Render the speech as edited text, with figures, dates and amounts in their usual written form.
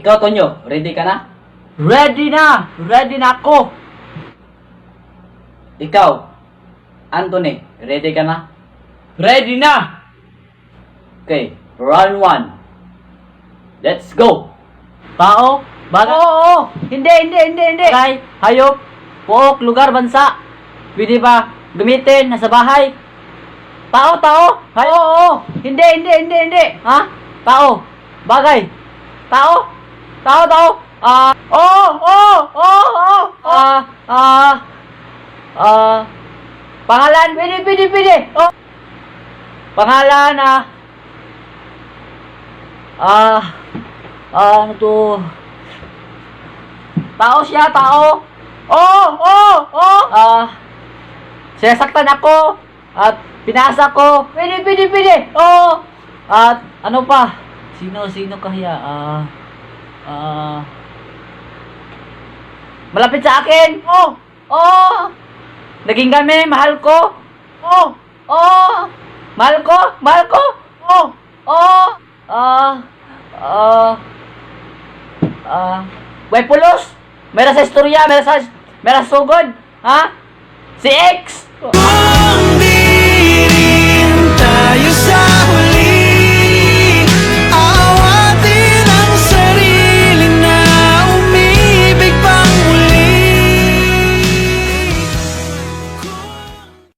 Ikaw, Tonyo, ready ka na? Ready na! Ready na ako! Ikaw, Anthony, ready ka na? Ready na! Okay, round 1. Let's go! Tao? Bagay? Oo! Hindi! Bagay, hayop, puok, lugar, bansa. Pwede ba gamitin nasa bahay? Tao! Hayop? Oo! Hindi! Ha? Tao? Bagay? Tao? Pangalan? Pwede! Oh! Pangalan, ano to? Tao siya, tao. Sinasaktan ako at pinasa ko. Pwede. At ano pa? Sino kaya? Malapit sa akin. Naging kami, mahal ko. Mahal ko. May pulos. Meron sa istorya, meron sa sugod. Ha? Si X.